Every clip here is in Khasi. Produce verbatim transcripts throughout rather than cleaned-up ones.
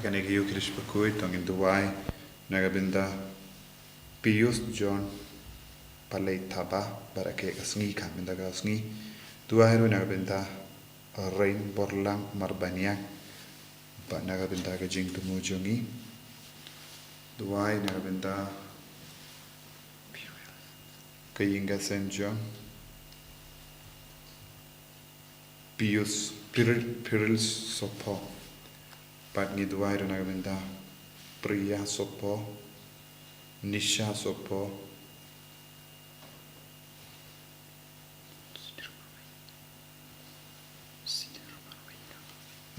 Kane ka Eucharist bakhuid to ngin duwai na ka bynta Pius John Palei Thaba, bad ka ka sngi ka bynta ka sngi. Duwai ruh na ka bynta Rein Borlang Marbaniang, bad na ka bynta ka jingthmu jong ngi. Duwai na ka bynta ka ïing ka sem jong Pius Piril, Piril Sopo. Bad ngi duwai ruh na ka bynta Priya Sopo, Nisha Sopo,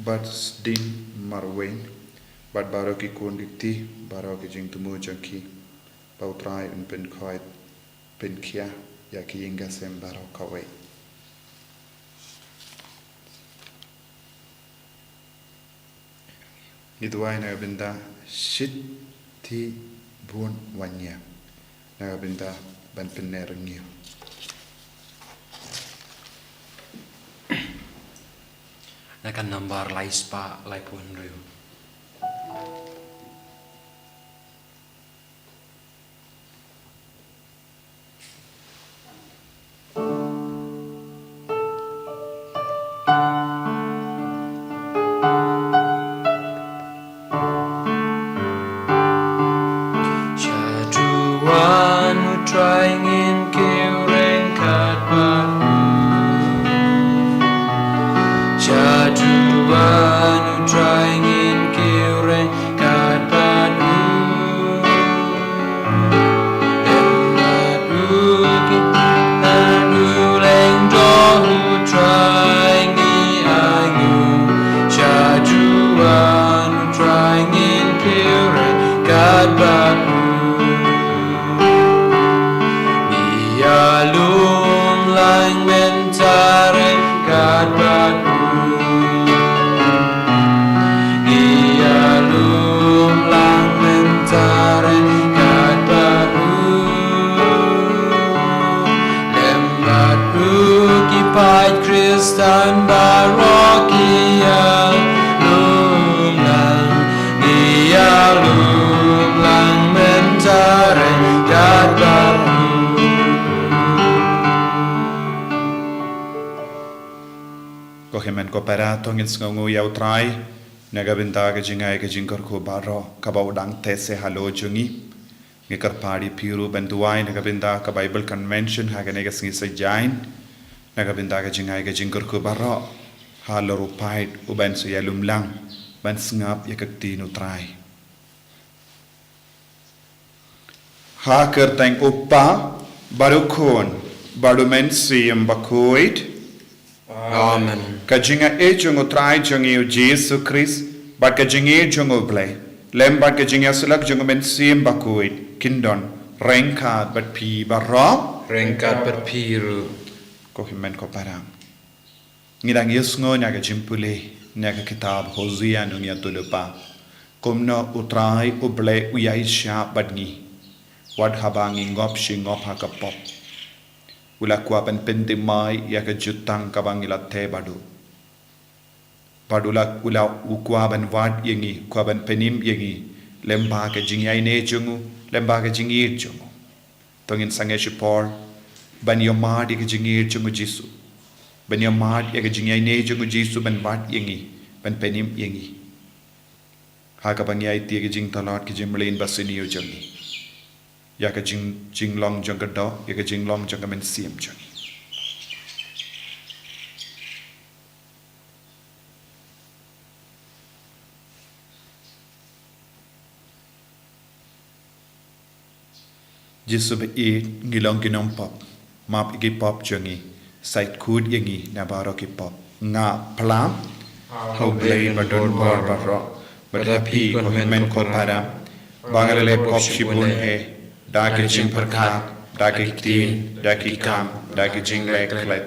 bad Sdin Marwei, bad baroh ki khun ki kti, baroh ki jingthmu jong ki. Ba U Trai un pynkhoi pynkhia ïa ki ïing ka sem baroh kawei. Ngi duwai na ka bynta Shithi Bun Wanya, na ka bynta ban pynner ngi. Na ka nambar lai spah laiphew hynriew. Sha duwan U Trai ngin kiew reng kat bad u. Sha duwan U Trai ngin kiew reng kat bad u. Em bad u ki, bad u lyngdoh U Trai ngi ainguh. Sha duwan U Trai ngin kiew reng kat bad u. Ngi ïalum lang mynta reng kat bad u. Ngi ïalum lang mynta reng kat bad u. Lem bad u ki paid Khristan baroh ki ïalum lang. Ngi ïalum lang mynta reng kat bad u. Ko hynmen ko para, to ngin sngewnguh ïa U Trai na ka bynta ka jingai ka jingkyrkhu baroh kaba u dang teh seh halor jong ngi. Ngi kyrpad ïa phi ruh ban duwai na ka bynta ka Bible Convention ha kane ka sngi Saitjaiñ, na ka bynta ka jingai ka jingkyrkhu baroh halor u paid uban sa ïalum lang ban sngap ïa ka ktien U Trai. Ha ka kyrteng U Kpa, bad U Khun, bad U Mynsiem Bakhuid. Amen. Ka jingïeit jong U Trai jong ngi U Jisu Khrist, bad ka jingïeit jong U Blei, lem bad ka jingïasyllok jong U Mynsiem Bakhuid, kin don ryngkat bad phi baroh. Ryngkat bad phi ruh. Ko hynmen ko para, ngi dang ïohsngew na ka jingpule na ka kitab Hosea, nongïathuhlypa, kumno U Trai U Blei u ïaishah bad ngi wat haba ngi ngop shi ngop ha ka pop. U la kwah ban pynthymmai ïa ka jutang kaba ngi la teh bad u. Bad u la, u la, u kwah ban wad ïa ngi, kwah ban pynim ïa ngi lem bad ka jingïaineh jong u, lem bad ka jingïeit jong u. To ngin sangeh shipor ban ïohmad ïa ka jingïeit jong U Jisu, ban ïohmad ïa ka jingïaineh jong U Jisu ban wad ïa ngi, ban pynim ïa ngi ha kaba ngi aiti ïa ka jingtlot, ka jingmlien basniew jong ngi, ïa ka jing, jinglong jong ka doh, ïa ka jinglong jong ka mynsiem jong ngi. Jisu ba ïeit, ngi long ki nongpop, map ïa ki pop jong ngi, sa ïeit khuid ïa ngi na baroh ki pop. Nga phla ha U Blei ba don bor baroh, bad ha phi ko hynmen ko para, ba nga la leh pop shibun eh, da ka jingpyrkhat, da ka ktien, da ki kam, da ka jingleh klet,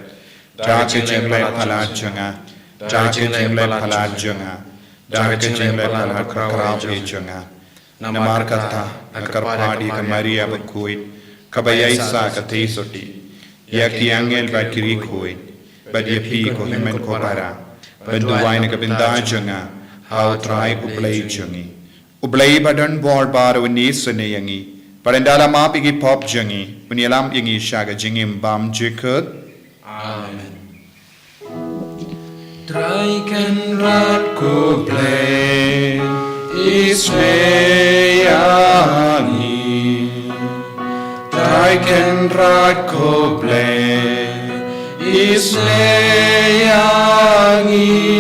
da ka jingleh palat jong nga, da ka jingleh palat jong nga, da ka jingleh palat bakhraw eh jong nga. Namar kata, nga kyrpad ïa ka Maria bakhuid, kaba ïaisah ka theisotti, ïa ki angel bad ki riewkhuid, bad ïa phi ko hynmen ko para, ban duwai na ka bynta jong nga A U Trai U Blei jong ngi, U Blei ba don bor baroh un isynei ïa ngi, bad un da la map ïa ki pop jong ngi, un ïalam ïa ngi sha ka jingim bymjukut. Amen. Trai Kynrad ko Blei, isynei ïa ngi. Trai Kynrad ko Blei, isynei ïa ngi.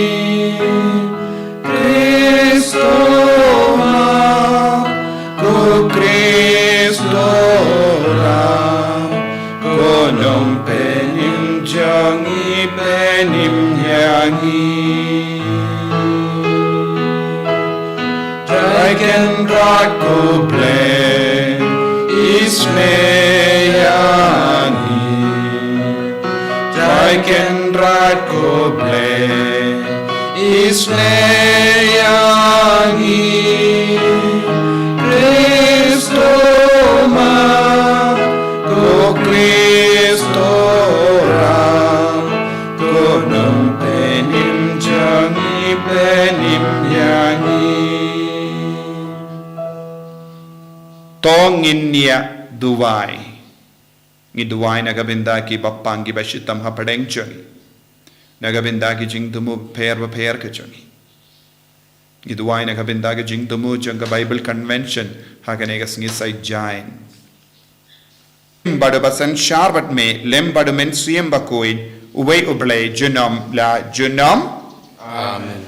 Khristomar, ko Khristorap, ko Nongpynim jong ngi, pynim ïa ngi. Trai Kynrad ko Blei, isynei ïa ngi. Trai Kynrad ko Blei, isynei ïa ngi. Khristomar, ko Khristorap, ko Nongpynim jong ngi, pynim ïa ngi. To ngin ïa duwai. Ngi duwai na ka bynta ki bapang ki bashitom hapdeng jong ngi, na ka bynta ki jingthmu bapher bapher ka jong ngi. Ngi duwai na ka bynta ka jingthmu jong ka Bible Convention ha kane ka sngi Saitjaiñ. Bad U ba synshar bad me, lem bad U Mynsiem Bakhuid, uwei U Blei, junom la junom. Amen.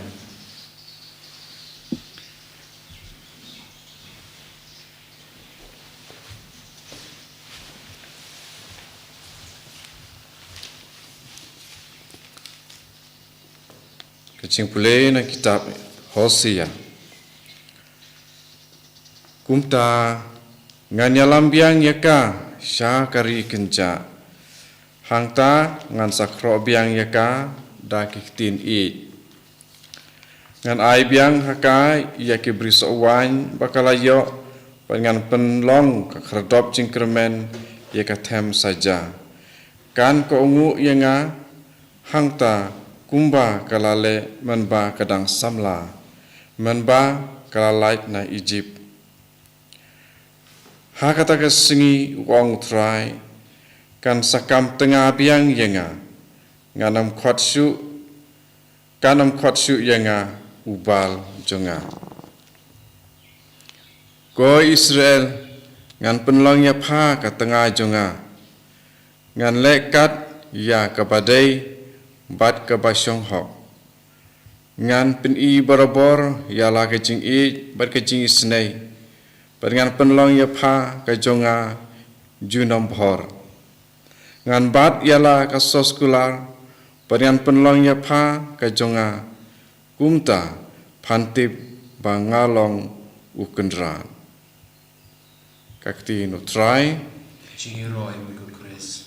Ka jingpule na kitab Hosea. Kumta ngan ïalam biang ïa ka sha ka ri kynjah, hangta ngan sa khroh biang ïa ka da ki ktien ïeit. Ngan ai biang ha ka ïa ki brisoh waiñ ba ka la ïoh, bad ngan pynlong ka khyrdop jingkyrmen ïa ka them saja. Kan ka ïngnguh ïa nga, hangta kumba ka la leh mynba ka dang samla, mynba ka la lait na Ijipt. Ha kata ka sngi, u ong U Trai, kan sa kam tnga biang ïa nga, ngan ym khot shuh, kan ym khot shuh ïa nga u Baal jong nga. Ko Israel, ngan pynlong ïa pha ka tnga jong nga. Ngan leh kat ïa kaba dei bad kaba shong hok. Ngan pyni barabor ïa la ka jingïeit bad ka jingisynei, bad ngan pynlong ïa pha ka jong nga junom bhor. Ngan bat ïa la ka soskular, bad ngan pynlong ïa pha ka jong nga. Kumta phan tip ba nga long U Kynrad. Ka ktien U Trai. Jingïaroh ïa me ko Khrist.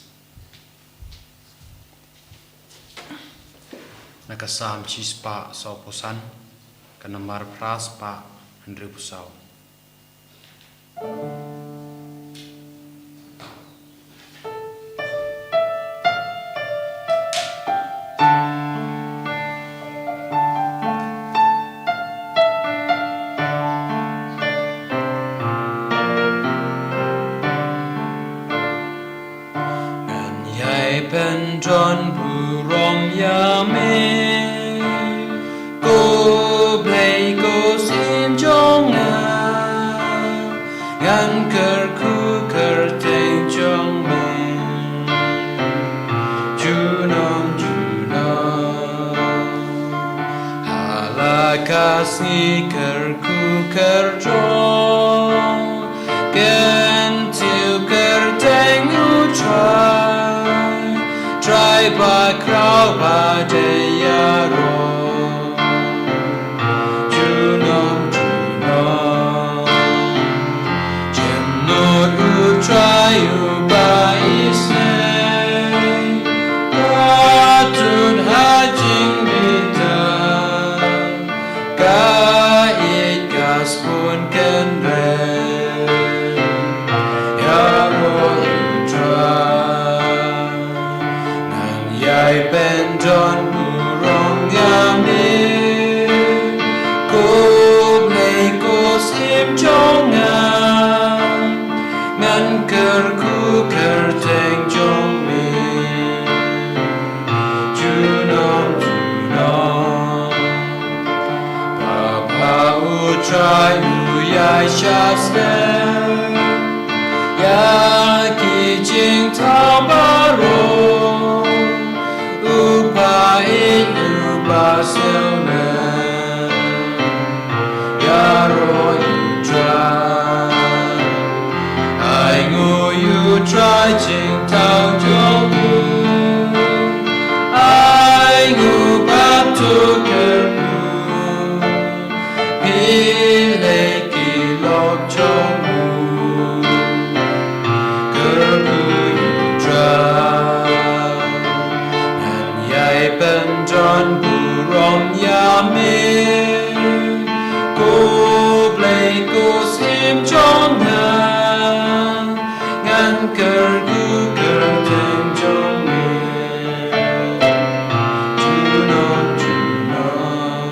Na ka Salm shispah sawphew san, ka nambar phra spah hynriewphew saw. Ngan ïai pyndonkam burom ïa me, ko Blei ko Syiem jong nga. Ngan kyrkhu kyrteng jong me junom junom. Ha la ka sngi kyrkhu kyrdor, kyntiew kyrteng U Trai, Trai bakhraw ba dei ïaroh junom junom. Jemnud U Trai uba isynei, patut ha jingbitar, ka ïeit ka sbun kynrem ïa U Trai. Ngan ïai pyndonkam Ïa sha stem ïa ki jingthaw baroh, u pait u ba siew ne ïaroh ïa u Trai. Ai nguh ïa u Trai jingthaw jong u. Ai nguh bad to kyrkhu. Phi leh ki lok jong u. Kyrkhu ïa u Trai. Ngan ïai pyndon burom ïa me. Ko Blei ko Syiem jong nga. Ngan kyrkhu kyrteng jong me. Junom junom.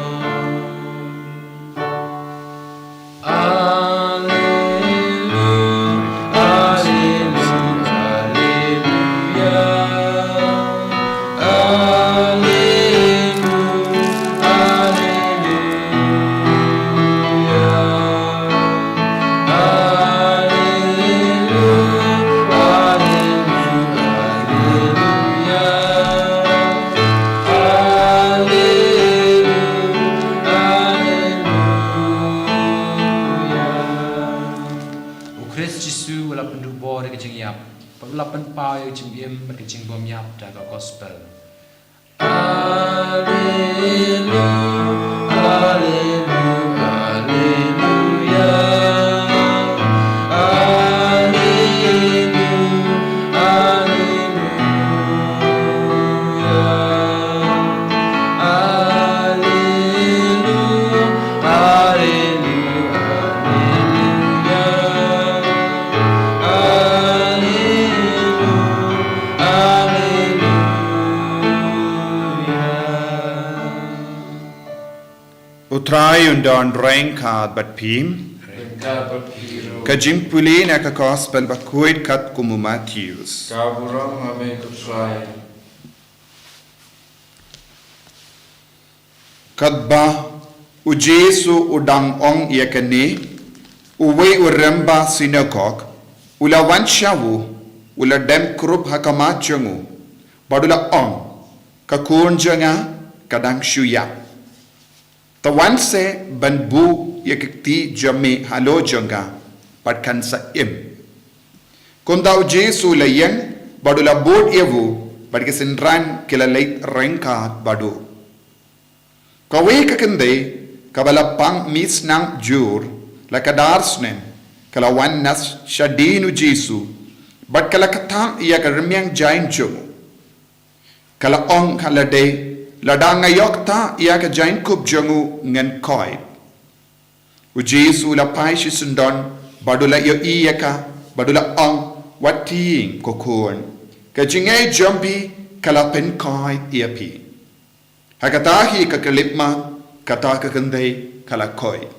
Alleluia, alleluia, alleluia, alleluia, alleluia. Alleluia, alleluia. U Khrist Jisu u la pynduh bor ïa ka jingïap, bad u la pynpaw ïa ka jingim bad ka jingbymïap da ka gospel. Alleluia, alleluia, alleluia, alleluia. Alleluia, alleluia, alleluia. Alleluia, alleluia. U Trai un don ryngkat bad phi. Ryngkat bad phi ruh. Ka jingpule na ka gospel ba khuid katkum u Mathaios. Ka burom ha me ko Trai. Katba u Jisu u dang ong ïa kane, uwei u rymba synagog u la wan sha u, u la dem krup ha khmat jong u, bad u la ong, ka khun jong nga ka dang shu ïap. To wan se ban buh ïa ka kti jong me halor jong nga, bad kan sa im. Kumta u Jisu u la ïeng, bad u la bud ïa u, bad ki synran ki la leit ryngkat bad u. Kawei ka kynthei, kaba la pang misnam jur, la khadar snem, ka la wan na shadien u Jisu, bad ka la ktah ïa ka rmiang jain jong u. Ka la ong ha lade, lada nga ïoh ktah ïa ka jaiñkup jong u ngan koit. U Jisu u la phai shisyndon, bad u la ïohi ïa ka, bad u la ong, wat tieng ko khun. Ka jingngeit jong phi, ka la pynkoit ïa phi. Ha kata hi ka khyllipmat, kata ka kynthei, ka la koit.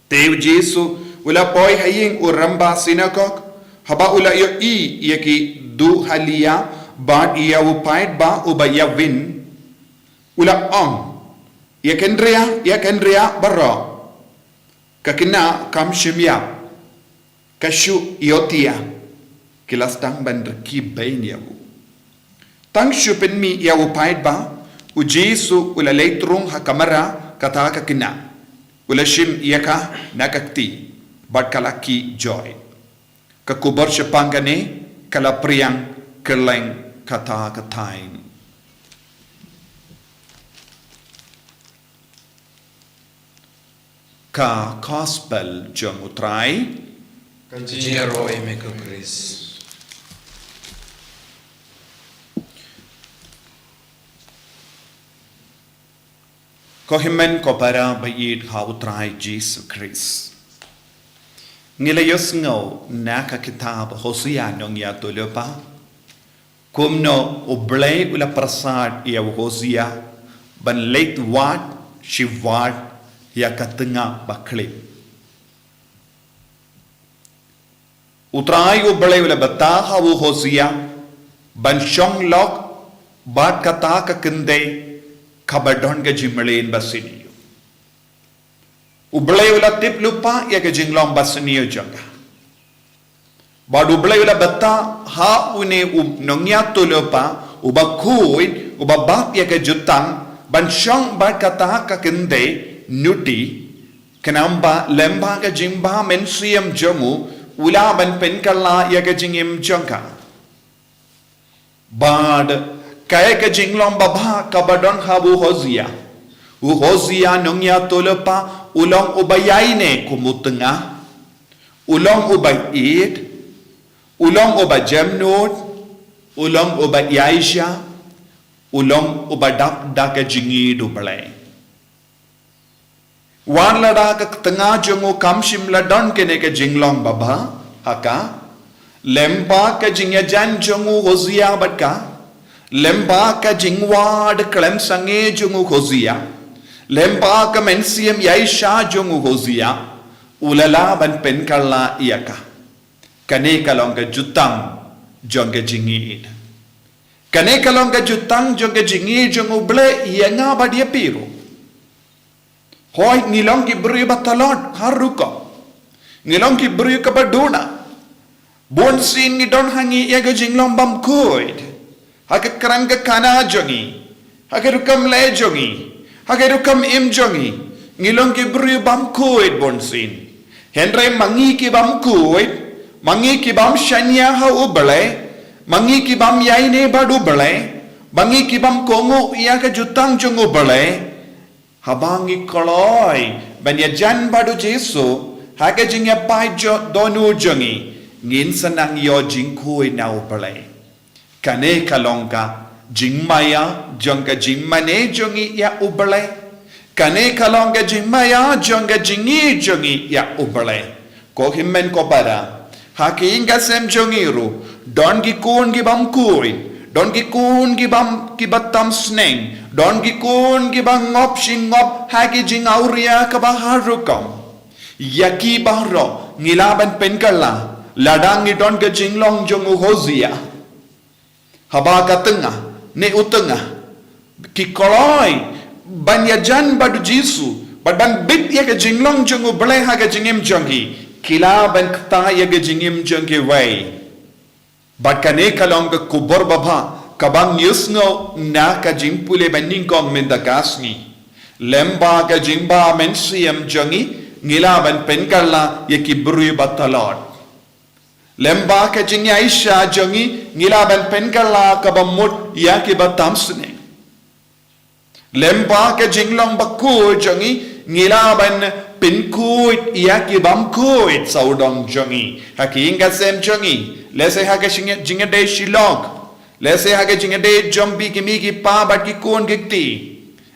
Te u Jisu, u la poi ha ïing u rymba synagog, haba u la ïohi ïa ki duhalia, bad ïa u paidbah uba ïawin, u la ong, ïa kynriah, ïa kynriah baroh. Ka khynnah kam shym ïap, ka shu ïohthiah, ki la sdang ban rkhie beiñ ïa u. Tang shu pynmih ïa u paidbah, u Jisu u la leit rung ha kamra kata ka khynnah. U la shim ïa ka na ka kti, bad ka la khih joi. Ka khubor shaphang kane, ka la phriang kylleng kata ka thaiñ. Ka gospel jong u Trai. Ka jingïaroh ïa me ko Khrist. Ko hynmen ko para ba ïeit ha u Trai Jisu Khrist. Ngi la ïohsngew na ka kitab Hosea nongïathuhlypa. Kumno u Blei u la pyrsad ïa u Hosea, ban leit wad, shi wad, ïa ka tnga ba khlid. U Trai u Blei u la batai ha u Hosea, ban shong lok, bad kata ka kynthei, kaba don ka jingmlien ba sniew. U Blei u la tip lypa ïa ka jinglong basniew jong ka. Bad U Blei u la bthah ha une u nongïathuhlypa, uba khuid, uba bap ïa ka jutang, ban shong bad kata ka kynthei nutei, khnang ba lyngba ka jingbamynsiem jong u, u lah ban pynkylla ïa ka jingim jong ka. Bad kaei ka jinglong babha kaba don ha u Hosea. U Hosea nongïathuhlypa, u long uba ïaineh kum u tnga. U long uba ïeit. U long uba jemnud. U long uba ïaishah. U long uba dap da ka jingïeit U Blei. Wat lada ka tnga jong u kam shym la don kane ka jinglong babha ha ka, lyngba ka jingïajan jong u Hosea bad ka, lyngba ka jingwad khlem sangeh jong u Hosea, lyngba ka mynsiem ïaishah jong u Hosea, u la lah ban pynkylla ïa ka. Kane ka long ka jutang jong ka jingïeit. Kane ka long ka jutang jong ka jingïeit jong U Blei ïa nga bad ïa phi ruh. Hooid, ngi long ki briew ba tlot ha rukom. Ngi long ki briew kiba duna. Bunsien ngi don ha ngi ïa ka jinglong bam khuid. Ha ka kren ka khana jong ngi. Ha ka rukom leh jong ngi. Ha ka rukom im jong ngi. Ngi long ki briew bam khuid bunsien. Hynrei ma ngi ki bam khuid, ma ngi ki bam shaniah ha U Blei, ma ngi ki bam ïaineh bad U Blei, ma ngi ki bam kohnguh ïa ka jutang jong U Blei. Haba ngi kloi ban ïajan bad U Jisu ha ka jingïapait jong dohnud jong ngi, ngin sa nang ïoh jingkhuid na U Blei. Kane ka long ka jingmaïa jong ka jingmane jong ngi ïa U Blei. Kane ka long ka jingmaïa jong ka jingïeit jong ngi ïa U Blei. Ko hynmen ko para, ha ka ïing ka sem jong ngi ruh, don ki khun ki bam khuid, don ki khun ki bam kiba tam sneng, don ki khun kiba ngop shi ngop ha ki jingawria kaba har rukom. Ïa ki baroh ngi lah ban pynkylla, lada ngi don ka jinglong jong u Hosea. Haba ka tnga, ne u tnga, ki kloi ban ïajan bad U Jisu, bad ban bit ïa ka jinglong jong U Blei ha ka jingim jong ki, ki lah ban ktah ïa ka jingim jong kiwei. Bad kane ka long ka khubor babha, kaba ngi ïohsngew na ka jingpule ba nyngkong mynta ka sngi. Lyngba ka jingbamynsiem jong ngi, ngi lah ban pynkylla ïa ki briew ba tlot. Lyngba ka jingïaishah jong ngi, ngi lah ban pynkylla kaba mut ïa kiba tam sneng. Lyngba ka jinglong bakhuid jong ngi, ngi lah ban pynkhuid ïa ki bym khuid sawdong jong ngi. Ha ka ïing ka sem jong ngi, lehse ha ka jingïadei shi lok, lehse ha ka jingïadei jong phi ki mei ki pa bad ki khun ki kti.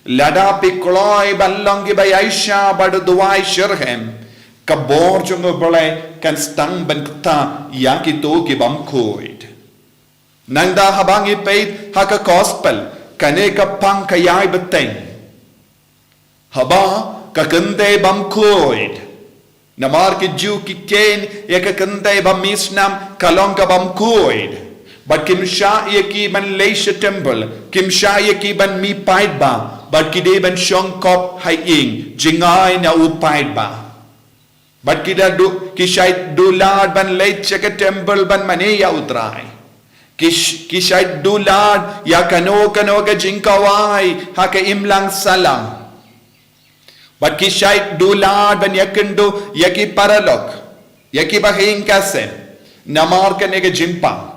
Lada phi kloi ban long kiba ïaishah bad duwai shitrhem, ka bor jong U Blei kan sdang ban ktah ïa kito ki bym khuid. Nangta haba ngi peit ha ka gospel, kane ka pang ka ïai bteng. Haba ka kynthei bym khuid. Namar ki Jiw ki kheiñ ïa ka kynthei ba mih snam ka long ka bym khuid. Bad kim shah ïa ki ban leit sha temple, kim shah ïa ki ban mih paidbah, bad ki dei ban shong khop ha ïing, jngai na u paidbah. Bad ki da duh, ki shait duh lad ban leit sha ka temple ban mane ïa U Trai. Ki sh-, ki shait duh lad ïa kano kano ka jingkhawai ha ka imlang sahlang. Bad ki shait duh lad ban ïakynduh ïa ki paralok, ïa ki bahaïing ka sem, namar kane ka jingpang.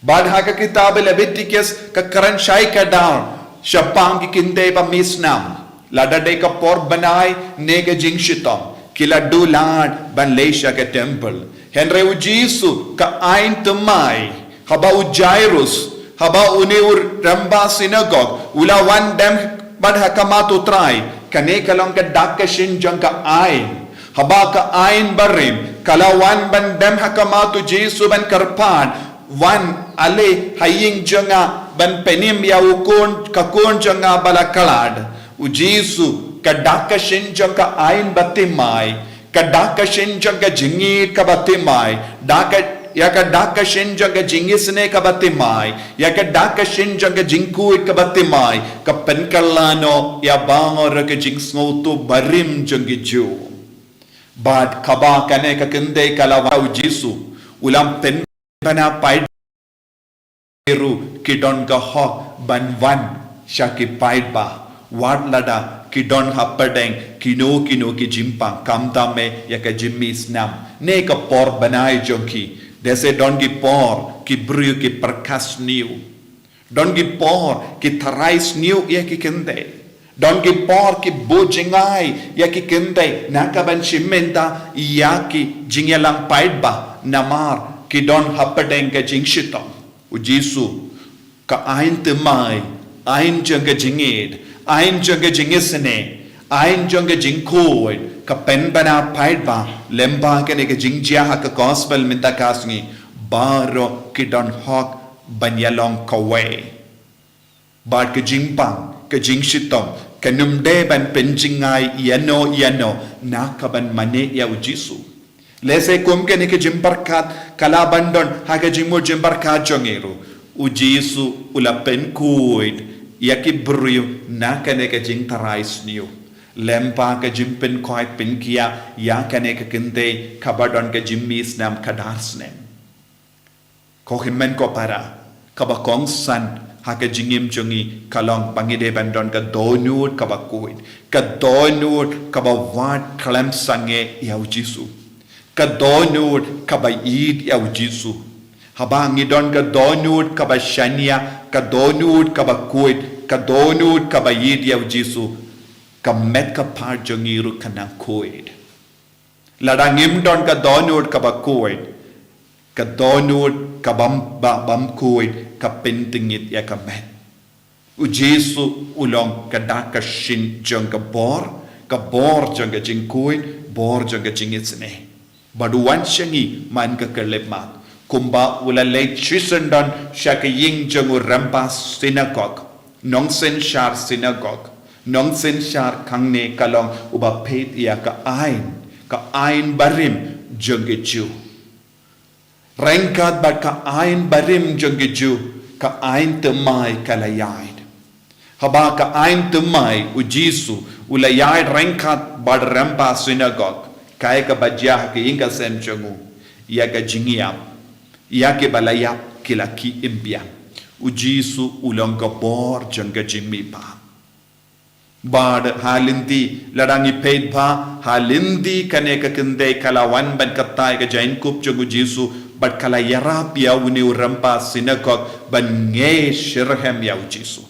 Bad ha ka kitab Leviticus ka kren shai kdar shaphang ki kynthei ba mih snam. Lada dei ka por bnai ne ka jingshitom, ki la duh lad ban leit sha ka temple. Hynrei U Jisu ka aiñ thymmai, haba u Jairus, haba une u rangbah synagog u la wan dem bad ha khmat U Trai, kane ka long ka dak ka shin jong ka aiñ. Haba ka aiñ barim ka la wan ban dem ha khmat U Jisu ban kyrpad, wan ale ha ïing jong nga ban pynim ïa u khun, ka khun jong nga ba la khlad. U Jisu, ka dak ka shin jong ka aiñ bathymmai, ka dak ka shin jong ka jingïeit kaba thymmai, dak ka ïa ka dak ka shin jong ka jingisynei kaba thymmai, ïa ka dak ka shin jong ka jingkhuid kaba thymmai, ka pynkylla noh ïa baroh ka jingsngewthuh barim jong ki Jiw. Bad kaba kane ka kynthei ka la wan ha u Jisu, u la pynbna paid ruh ki don ka hok ban wan sha ki paidbah, wat lada ki don hapdeng kino kino ki jingpang, khamtam eh ïa ka jingmih snam ne ka por bnai jong ki. Dei se don ki por ki briew ki pyrkhat sniew. Don ki por ki tharai sniew ïa ki kynthei. Don ki por ki buh jngai ïa ki kynthei na ka ban shim bynta ïa ki jingïalang paidbah namar ki don hapdeng ka jingshitom. U Jisu, ka aiñ thymmai, aiñ jong ka jingïeit, aiñ jong ka jingisynei, aiñ jong ka jingkhuid, ka pynbna paidbah, lyngba kane ka jingjia ha ka gospel mynta ka sngi, baroh ki don hok ban ïalong kawei. Bad ka jingpang, ka jingshitom, kan ym dei ban pynjngai ïano ïano na ka ban mane ïa u Jisu. Lehse kum kane ka jingpyrkhat ka la ban don ha ka jingmut jingpyrkhat jong ngi ruh, u Jisu u la pynkhuid ïa ki briew na kane ka jingtharai sniew, lyngba ka jingpynkoit pynkiah ïa kane ka kynthei kaba don ka jingmih snam khadar snem. Ko hynmen ko para, kaba kongsan ha ka jingim jong ngi ka long ba ngi dei ban don ka dohnud kaba khuid, ka dohnud kaba wad khlem sangeh ïa u Jisu, ka dohnud kaba ïeit ïa u Jisu. Haba ngi don ka dohnud kaba shaniah, ka dohnud kaba khuid, ka dohnud kaba ïeit ïa u Jisu, ka met ka phad jong ngi ruh kan nang khuid. Lada ngim don ka dohnud kaba khuid, ka dohnud ka bym, ba, bym khuid ka pyntngit ïa ka met. U Jisu u long ka dak ka shin jong ka bor, ka bor jong ka jingkhuid, bor jong ka jingisynei. Bad u wan sha ngi man ka khyllipmat, kumba u la leit shisyndon sha ka ïing jong u rymba synagog, nongsynshar synagog, nongsynshar hangne ka long uba peit ïa ka aiñ, ka aiñ barim jong ki Jiw. Ryngkat bad ka aiñ barim jong ki Jiw, ka aiñ thymmai ka la ïaid. Haba ka aiñ thymmai u Jisu u la ïaid ryngkat bad rymba synagog, kaei kaba jia ha ka ïing ka sem jong u? Ïa ka jingïap, ïa kiba la ïap ki la khie im biang. U Jisu u long ka bor jong ka jingmihpat. Bad ha lynti, lada ngi peit bha, ha lynti kane ka kynthei ka la wan ban kata ïa ka jaiñkup jong u Jisu, bad ka la ïarap ïa une u rymba synagog ban ngeit shitrhem ïa u Jisu.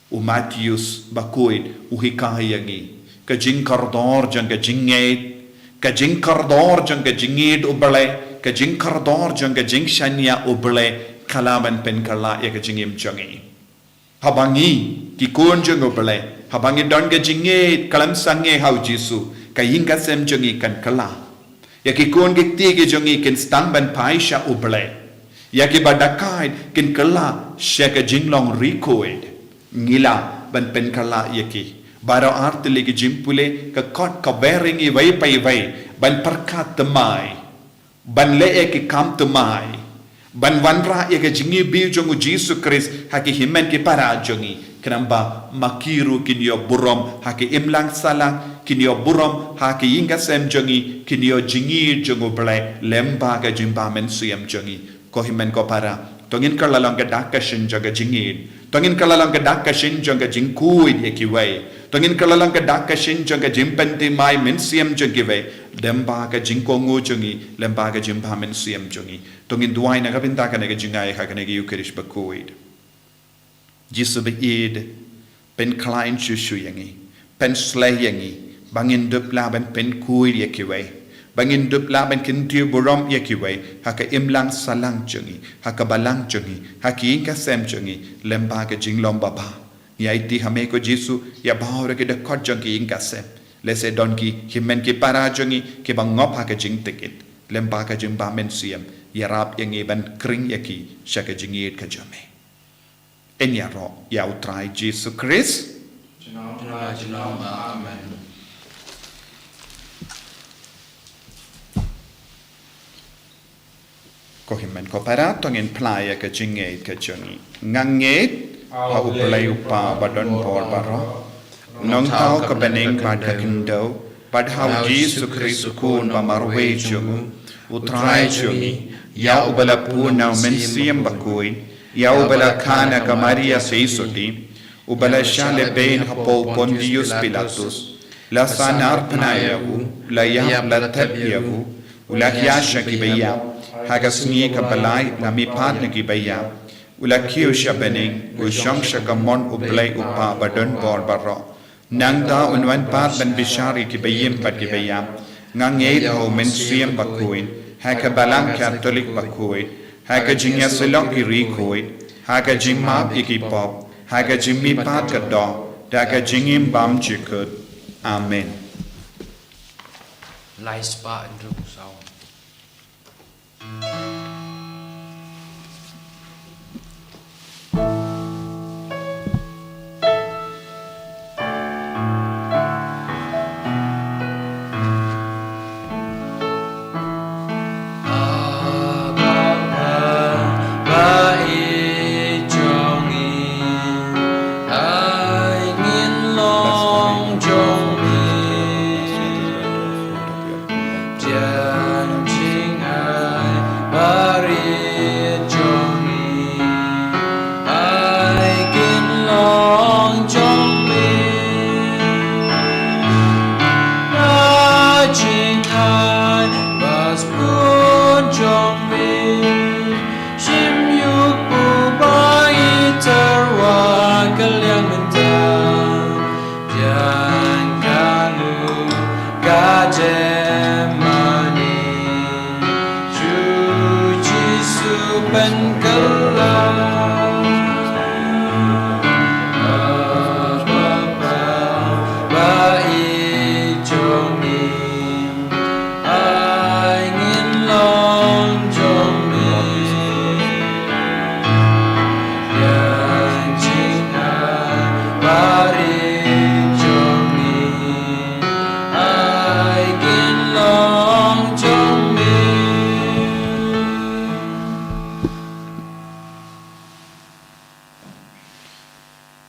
U Mathaios bakhuid u hikai ïa ngi ka jingkordor jong ka jingngeit, ka jingkordor jong ka jingïeit U Blei, ka jingkordor jong ka jingshaniah U Blei, ka la ban pynkylla ïa ka jingim jong ngi. Haba ngi, ki khun jong U Blei, haba ngi don ka jingngeit khlem sangeh ha u Jisu, ka ïing ka sem jong ngi kan kylla. Ïa ki khun ki kti ki jong ngi kin sdang ban phai sha U Blei. Ïa kiba dakaid kin kylla sha ka jinglong ri khuid. Ngi lah ban pynkylla ïa ki. Baroh artylli ki jingpule, ka kot ka ber ïa ngi iwei pa iwei ban pyrkhat thymmai, ban leh ïa ki kam thymmai, ban wanrah ïa ka jingïohi jong u Jisu Khrist ha ki hynmen ki para jong ngi, khnang ba ma ki ruh kin ïoh burom ha ki imlang sahlang, kin ïoh burom ha ki ïing ka sem jong ngi, kin ïoh jingïeit jong U Blei lyngba ka jingbha mynsiem jong ngi. Ko hynmen ko para, to ngin kylla long ka dak ka shin jong ka jingïeit. To ngin kylla long ka dak ka shin jong ka jingkhuid ïa kiwei. To ngin kylla long ka dak ka shin jong ka jingpynthymmai mynsiem jong kiwei, lyngba ka jingkohnguh jong ngi, lyngba ka jingbha mynsiem jong ngi. To ngin duwai na ka bynta kane ka jingai ha kane ka Ïukharist bakhuid. Jisu baieit, pynkhlaiñ shuh shuh ïa ngi, pynshlei ïa ngi, ba ngin dup lah ban pynkhuid ïa kiwei, ba ngin dup lah ban kyntiew burom ïa kiwei ha ka imlang sahlang jong ngi, ha ka balang jong ngi, ha ki ïing ka sem jong ngi, lyngba ka jinglong babha. Ngi aiti ha me ko Jisu ïa baroh ki dkhot jong ki ïing ka sem. Lehse don ki hynmen ki para jong ngi kiba ngop ha ka jingtikhit, lyngba ka jingbha mynsiem, ïarap ïa ngi ban khring ïa ki sha ka jingïeit ka jong me. Ngin ïaroh ïa U Trai Jisu Khrist. Junom, junom, junom. Amen. Ko hynmen ko para, to ngin phla ïa ka jingngeit ka jong ngi. Nga ngeit ha U Blei U Kpa ba don bor baroh, u nongthaw ka bneng bad ka khyndew, bad ha U Jisu Khrist u Khun ba marwei jong u, U Trai jong ngi, ïa uba la pun na U Mynsiem Bakhuid, ïa uba la kha na ka Maria Theisotti, uba la shah lehbeiñ hapoh u Pontius Pilatus, la sahnarphna ïa u, la ïap, la thep ïa u, u la hiar sha kiba ïap, ha ka sngi kaba lai la mihpat na kiba ïap, u la kiew sha bneng, u shong sha kamon U Blei U Kpa ba don bor baroh. Nangta un wan pat ban bishar ïa kiba im bad kiba ïap. Nga ngeit ha U Mynsiem Bakhuid, ha ka Balang Katholik bakhuid, ha ka jingïasyllok ïa ki riewkhuid, ha ka jingmap ïa ki pop, ha ka jingmihpat ka doh, da ka jingim bymjukut. Amen. Lai spah hynriew phew saw.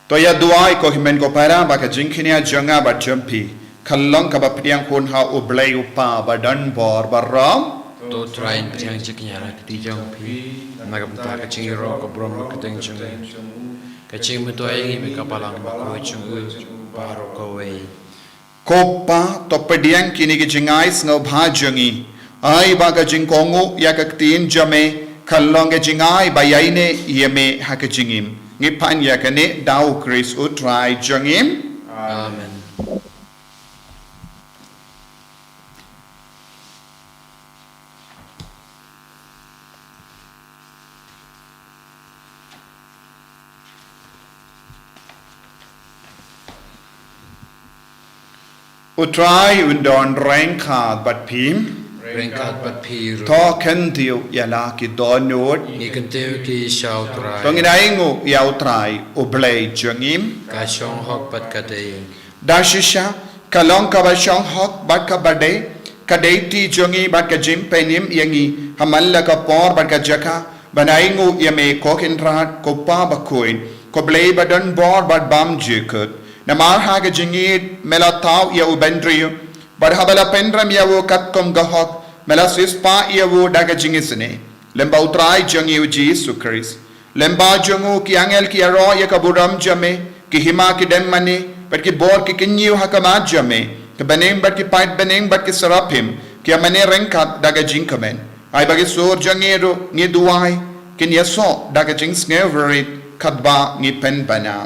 To ïa duwai ko hynmen ko para ba ka jingkñia jong nga bad jong phi kan long kaba pdiang hun ha U Blei U Kpa ba don bor baroh. To Trai, pdiang jingkñia ha ka kti jong phi, na ka bynta ka jingïaroh ka burom ka kyrteng jong u, ka jingmyntoi ïa ngi bad ka Balang Bakhuid jong u baroh kawei. Ko Pa, to pdiang kine ki jingai sngewbha jong ngi. Ai ba ka jingkohnguh ïa ka ktien jong me kan long ka jingai ba ïaineh ïa me ha ka jingim. Ngi pan ïa kane da U Khrist U Trai jong ngi. Amen. U Trai un don ryngkat bad phi. Ryngkat bad phi ruh. To kyntiew ïa la ki dohnud. Ngi kyntiew ki sha U Trai. To ngin ainguh ïa U Trai U Blei jong ngi. Ka shong hok bad ka dei. Da shisha, ka long kaba shong hok bad kaba dei, ka dei kti jong ngi bad ka jingpynim ïa ngi ha man la ka por bad ka jaka ban ainguh ïa me ko Kynrad, ko Pa Bakhuid, ko Blei ba don bor bad bymjukut. Namar ha ka jingïeit me la thaw ïa u bynriew, bad haba la pynrem ïa u katkum ka hok me la siewspah ïa u da ka jingisynei. Lem bad U Trai jong ngi U Jisu Khrist, lem bad jong u ki angel ki ïaroh ïa ka burom jong me, ki hima ki dem mane bad ki bor ki kynñiew ha khmat jong me, ki bneng bad ki paid bneng bad ki seraphim ki ïa mane ryngkat da ka jingkmen. Ai ba ki sur jong ngi ruh, ngi duwai, kin ïasoh da ka jingsngewrit katba ngi pynbna.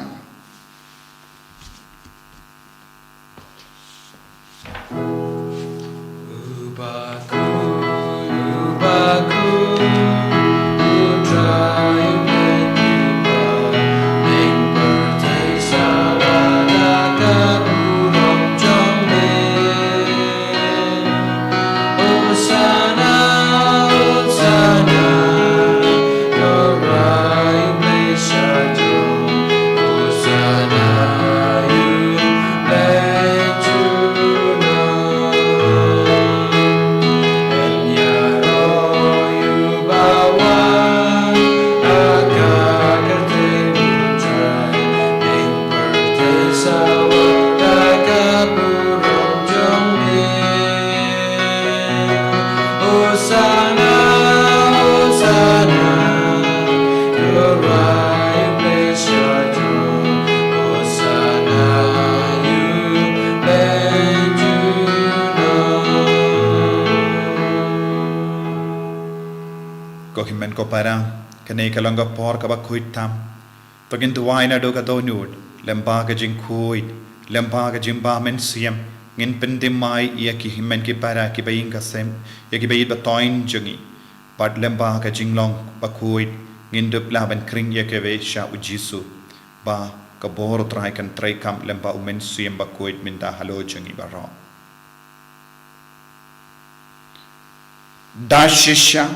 Hosanna, Hosanna, your right place shall throne. Hosanna, you bend you know. Ko hynmen ko para, kane ka long ka por kaba khuid tam. To ngin duwai naduh ka dohnud, lyngba ka jingkhuid, lyngba ka jingbam mynsiem, ngin pynthymmai ïa ki hynmen ki para kiba ïing ka sem, ïa kiba ïeit ba thoiñ jong ngi. Bad lyngba ka jinglong bakhuid, ngin dup lah ban khring ïa kiwei sha u Jisu. Ba ka bor u Trai kan treikam lyngba u Mynsiem Bakhuid mynta halor jong ngi baroh. Da shisha,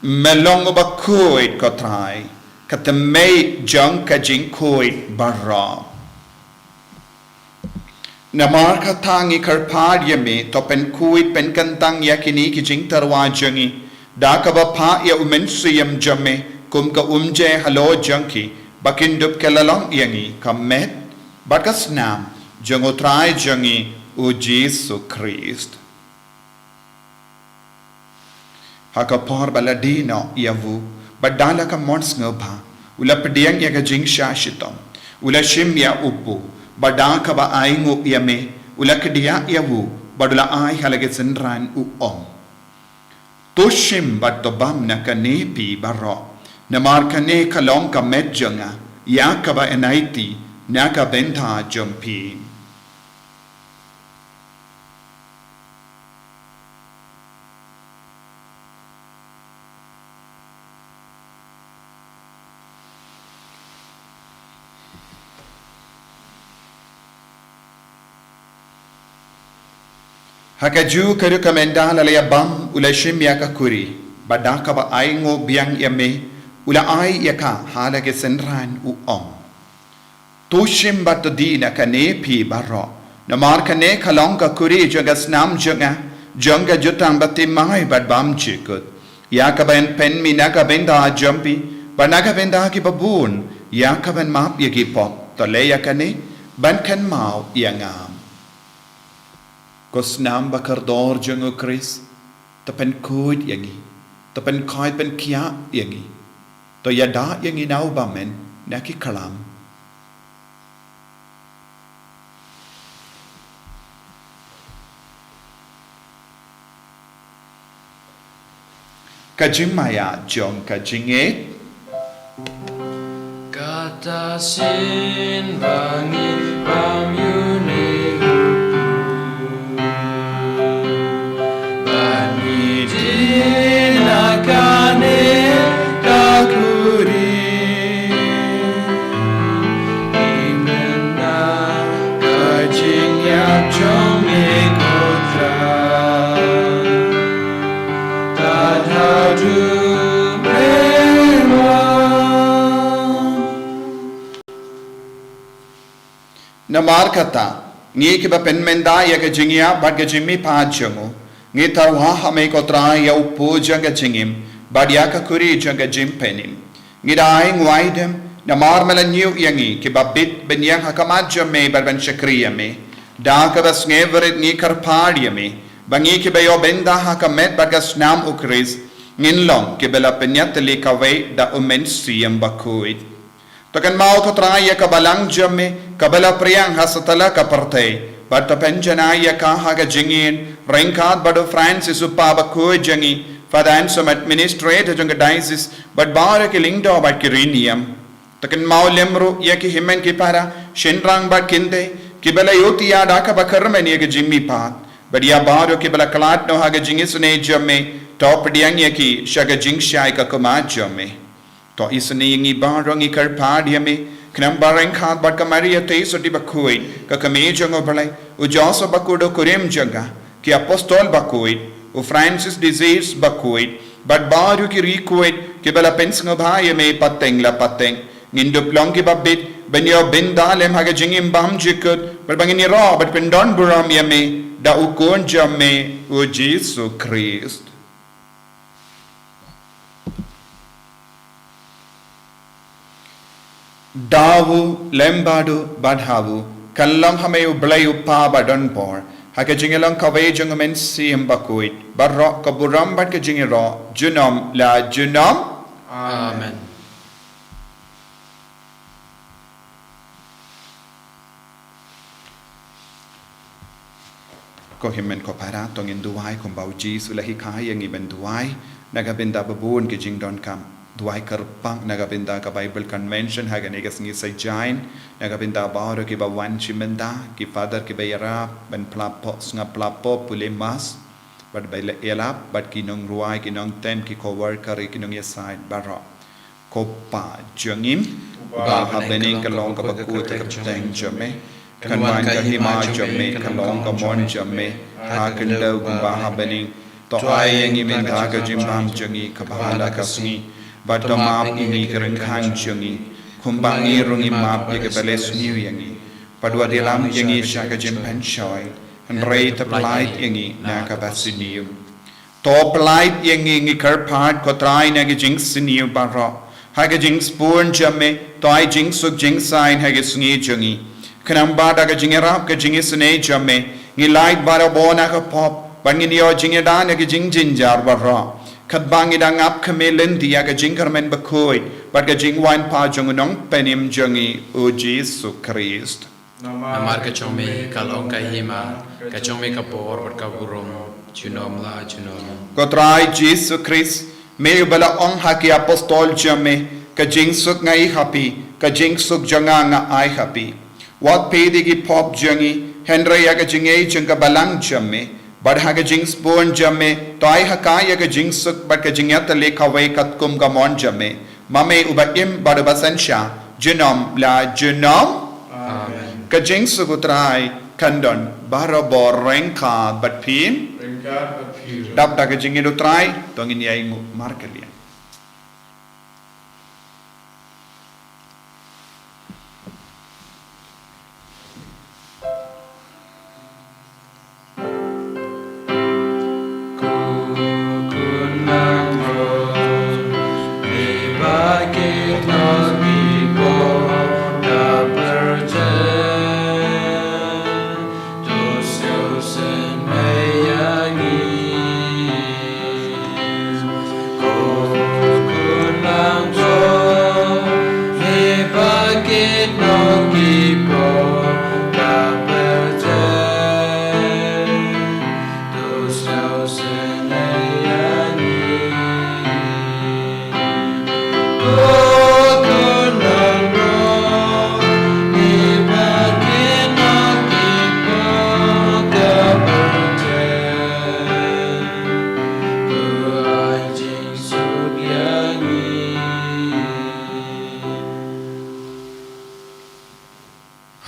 me long uba khuid ko Trai, ka tymmen jong ka jingkhuid baroh. Namar kata ngi kyrpad ïa me, to pynkhuid pynkyntang ïa kine ki jingtyrwa jong ngi, da kaba phah ïa u Mynsiem jong me, kum ka umjai halor jong ki, ba kin dup ka la long ïa ngi, ka met, bad ka snam, jong u Trai jong ngi, u Jisu Khrist. Ha ka por ba la die noh ïa u, bad da la ka mon sngewbha, u la pdiang ïa ka jingshah shitom, u la shim ïa u pud, bad da kaba ainguh ïa me, u la kdiah ïa u, bad u la ai ha la ki synran u ong. To shim bad to bam na kane phi baroh, namar kane ka long ka met jong nga, ïa kaba yn aiti, na ka bynta jong phi. Ha kajuh ka rukom ynda la ïa bam u la shim ïa ka khuri, bad da kaba ainguh biang ïa me, u la ai ïa ka ha la ki synran u ong. To shim bad to die na kane phi baroh, namar kane ka long ka khuri jong ka snam jong nga, jong ka jutang bathymmai bad bymjukut. Ïa kaba yn pynmih na ka bynta jong phi, bad na ka bynta kiba bun, ïa kaban map ïa ki pop, to leh ïa kane, ban kynmaw ïa nga. Ko snam bakordor jong u Khrist, to pynkhuid ïa ngi, to pynkhuid pynkhiah ïa ngi, to ïada ïa ngi na u bymman, na ki khlam. Ka jingmaïa jong ka jingngeit. Kata shisien ba ngi bam ïa une u pud, ba ngi die na kane ka khuri. Hynmen na ka jingïap jong me ko Trai, tad haduh me wan. Namar kata, ngi kiba pynmynta ïa ka jingïap bad ka jingmihpat jong u, ngi tyrwa ha me ko Trai ïa u pud jong ka jingim, bad ïa ka khuri jong ka jingpynim. Ngi da ai nguaidem, namar me la ñiew ïa ngi, kiba bit ban ïeng ha khmat jong me bad ban shakri ïa me. Da kaba sngewrit ngi kyrpad ïa me, ba ngi kiba ïoh bynta ha ka met bad ka snam u Khrist, ngin long kiba la pynïatylli kawei da u Mynsiem Bakhuid. To kynmaw ko Trai ïa ka balang jong me, kaba la phriang ha satlak ka pyrthei, bad to pynjanai ïa ka ha ka jingïeit, ryngkat bad u Francis u Pop bakhuid jong ngi, Father Anselm administrator jong ka diocese, bad baroh ki lyngdoh bad ki riewniam. To kynmaw lem ruh ïa ki hynmen ki para, shynrang bad kynthei, kiba la ïohthiah da kaba kyrmen ïa ka jingmihpat, bad ïa baroh kiba la khlad noh ha ka jingisynei jong me, to pdiang ïa ki sha ka jingshai ka khmat jong me. To isynei ïa ngi baroh ngi kyrpad ïa me, khnang ba ryngkat bad ka Maria Theisotti bakhuid, ka kmie jong u Blei, u Joseph bakhuid u kurim jong ka, ki apostol bakhuid, u Francis de Sales bakhuid, bad baroh ki riewkhuid, kiba la pynsngewbha ïa me pateng la pateng. Ngin dup long kiba bit, ban ïoh bynta lem ha ka jingim bymjukut, bad ba ngin ïaroh, bad pyndonburom ïa me, da u Khun jong me, u Jisu Khrist. Da u, lem bad u, bad ha u, kan long ha me u Blei u Kpa badonbor, Ha ka jingïalong kawei jong u Mynsiem Bakhuid, baroh ka burom bad ka jingïaroh, junom la junom. Amen. Ko hynmen ko para, to ngin duwai kumba u Jisu u la hikai ïa ngi ban duwai. Na ka bynta ba bun ki jingdonkam, duwai kyrpang na ka bynta ka Bible Convention ha kane ka sngi Saitjaiñ. Na ka bynta baroh kiba wan shi mynta, ki Father kiba ïarap ban pla pop, sngap pla pop, pule Mass, bad ba ïalap bad ki nongrwai, ki nongtem, ki co-worker, ki nongïasaid baroh. Ko Pa jong ngi uba ha bneng, ka long kaba kut ka kyrteng jong me. Kan wan ka hima jong me, kan long ka mon jong me ha khyndew kumba ha bneng. To ai ïa ngi mynta ka jingbam jong ngi kaba ha la ka sngi, bad to map ïa ngi ki ryngkang jong ngi, kumba ngi ruh ngi map ïa kiba leh sniew ïa ngi. Bad wat ïalam ïa ngi sha ka jingpynshoi, hynrei to pyllait ïa ngi na kaba sniew. To pyllait ïa ngi, ngi kyrpad ko Trai, na ki jingsniew baroh. Ha ka jingspun jong me, to ai jingsuk jingsaiñ ha ka sngi jong ngi. Khnang ba da ka jingïarap ka jingisynei jong me, ngi lait barabor na ka pop, bad ngin ïoh jingïada na ki jingjynjar baroh. Katba ngi dang ap khmih lynti ïa ka jingkyrmen bakhuid bad ka jingwan pat jong u Nongpynim jong ngi, u Jisu Khrist. Namar ka jong me ka long ka hima, ka jong me ka bor bad ka burom, junom la junom. Ko Trai Jisu Khrist, me uba la ong ha ki apostol jong me, ka jingsuk nga ai ha phi, ka jingsuk jong nga nga ai ha phi. Wat peit ïa ki pop jong ngi, hynrei ïa ka jingngeit jong ka balang jong me. Bad ha ka jingspun jong me, to ai ha ka ïa ka jingsuk bad ka jingïatylli kawei katkum ka mon jong me. Ma me uba im bad uba synshar, junom la junom. Amen. Ka jingsuk u Trai kan don barabor ryngkat bad phi. Ryngkat bad phi. Dap da ka jingngeit u Trai, to ngin ïai nguh markylliang.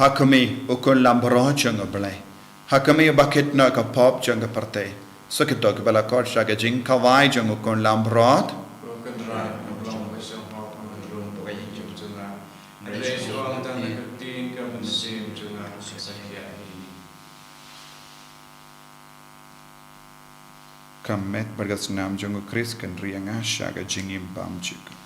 Ha khmih, u Khun Lambrot jong U Blei. Ha khmih, uba kit noh ïa ka pop jong ka pyrthei. Suk ïa kito kiba la khot sha ka jingkhawai jong u Khun Lambrot. Ka met bad ka snam jong u Khrist kan ri ïa nga sha ka jingim bymjukut.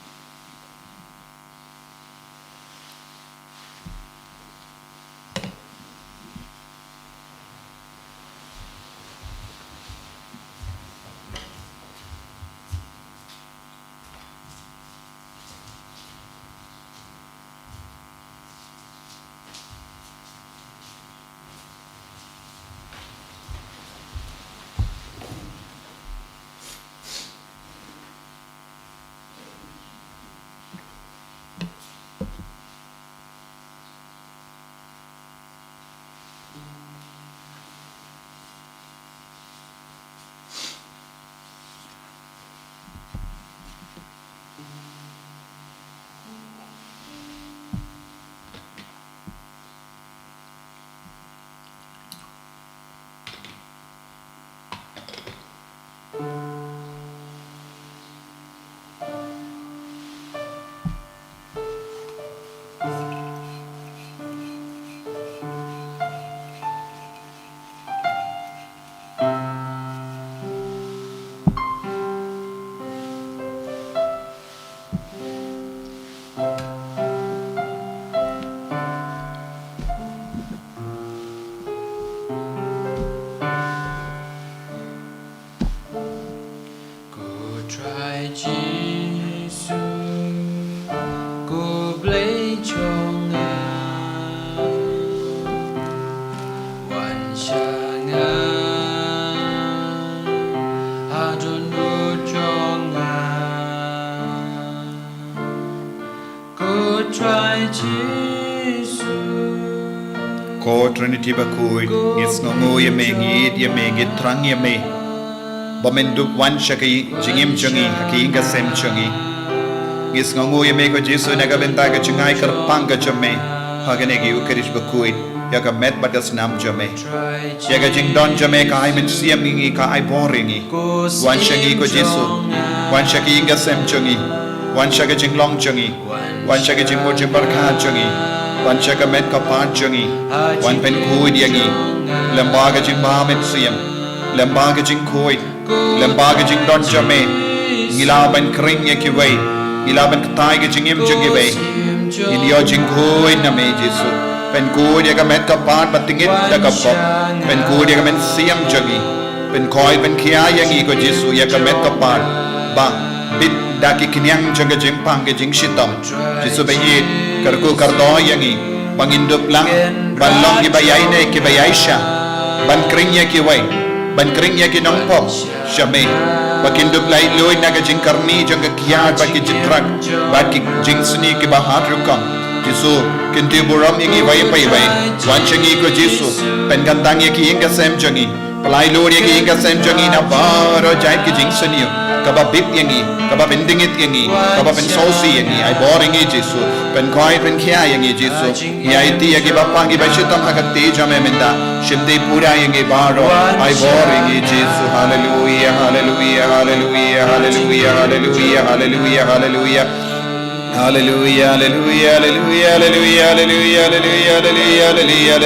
Trai Jisu, ko Blei jong nga, wan sha nga, ha dohnud jong nga. Ko Trai Jisu. Ko Trinity bakhuid, ngi sngewnguh ïa me, ngi ïeit ïa me, ngi thrang ïa me. Ba men dup wan sha ka jingim jong ngi, ha ka ïing ka sem jong ngi. Ngi sngewnguh ïa me ko Jisu na ka bynta ka jingai kyrpang ka jong me. Ha kane ka Eucharist bakhuid, ïa ka met bad ka snam jong me. Ïa ka jingdon jong me ka ai mynsiem ïa ngi, ka ai bor ïa ngi. Wan sha ngi ko Jisu. Wan sha ka ïing ka sem jong ngi. Wan sha ka jinglong jong ngi. Wan sha ka jingmut jingpyrkhat jong ngi. Wan sha ka met ka phad jong ngi. Wan pynkhuid ïa ngi. Lem bad ka jingbha mynsiem. Lem bad ka jingkhuid. Lem bad ka jingdon jong me. Ngi lah ban khring ïa kiwei. Ngi lah ban ktai ka jingim jong kiwei. Ngin ïoh jingkhuid na me Jisu. Pynkhuid ïa ka met ka phad ba tyngeh da ka pop. Pynkhuid ïa ka mynsiem jong ngi. Pynkhoi pynkhia ïa ngi ko Jisu ïa ka met ka phad ba bit da ki khñiang jong ka jingpang ka jingshitom. Jisu ba ïeit, kyrkhu kyrdoh ïa ngi ba ngin dup lang ban long kiba ïaineh kiba ïaishah, ban khring ïa kiwei, ban khring ïa ki nongpop sha me, ba kin dup laitluid na ka jingkyrni jong ka kiad bad ki jingdrak bad ki jingsniew kiba hat rukom. Jisu, kyntiew burom ïa ngi iwei pa iwei. Wan sha ngi ko Jisu, pynkyntang ïa ka ïing ka sem jong ngi. Pynlait lur ïa ka ïing ka sem jong ngi na baroh jait ki jingsniew kaba bit ïa ngi, kaba pyndngit ïa ngi, kaba pynsngewsih ïa ngi. Ai bor ïa ngi Jisu. Pynkhoi pynkhia ïa ngi Jisu. Ngi aiti ïa kiba pang kiba shitom ha ka kti jong me mynta. Shimti pura ïa ngi baroh. Ai bor ïa ngi Jisu. Haleluia, haleluia, haleluia, haleluia, haleluia, haleluia, haleluia. Haleluia, haleluia, haleluia. Haleluia, haleluia, haleluia, haleluia, haleluia, haleluia, haleluia,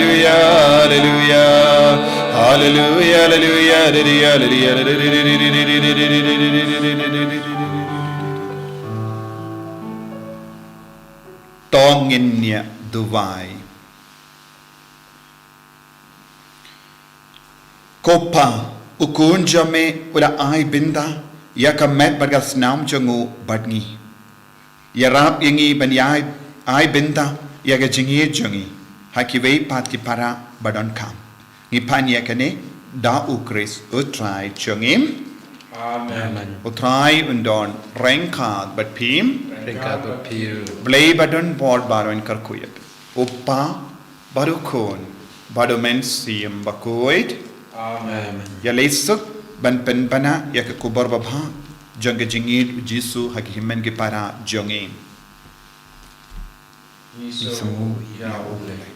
haleluia, haleluia. Haleluia, haleluia, haleluia, haleluia. To ngin ïa duwai. Ko Pa, u Khun jong me u la ai bynta ïa ka met bad ka snam jong u bad ngi. Ïarap ïa ngi ban ïa ai bynta ïa ka jingïeit jong ngi ha kiwei pat ki para ba donkam. Ngi pan ïa kane da U Khrist U Trai jong ngi. Amen. U Trai un don ryngkat bad phi. Ryngkat bad phi. Blei ba don bor baroh un kyrkhu ïa phi. U Kpa bad U Khun bad U Mynsiem Bakhuid. Amen. Ïaleh suk ban pynbna ïa ka khubor babha jong ka jingïeit U Jisu ha ki hynmen ki para jong ngi. Ngi sngew ïa U Blei.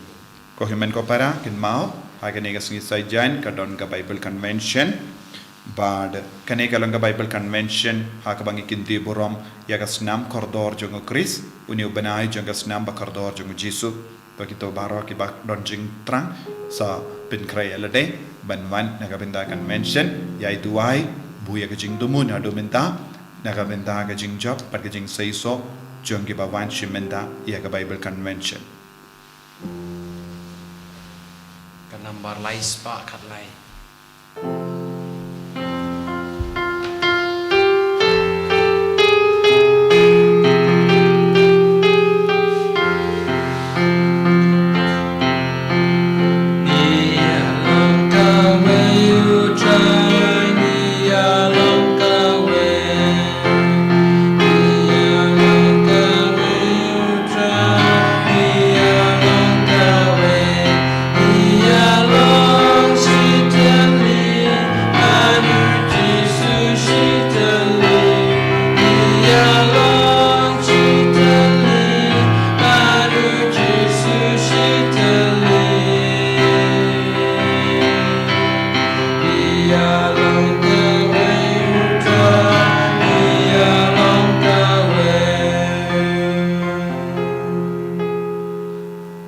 Ko hynmen ko para, kynmaw ha kane ka sngi Saitjaiñ ka don ka Bible Convention. Bad kane ka long ka Bible Convention ha kaba ngi kyntiew burom ïa ka snam kordor jong U Khrist, une u bnai jong ka snam ba kordor jong U Jisu. To kito baroh kiba don jingthrang sa pynkhreh ïa lade ban wan na ka bynta convention, ïa i duwai, buh ïa ka jingdumun haduh mynta na ka bynta ka jingjop bad ka jingseisoh jong kiba wan shim bynta ïa ka Bible Convention. Ka nambar lai spah khatlai.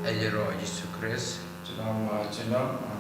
Ïaroh Jisu Khrist. Junom, ah, junom, ah,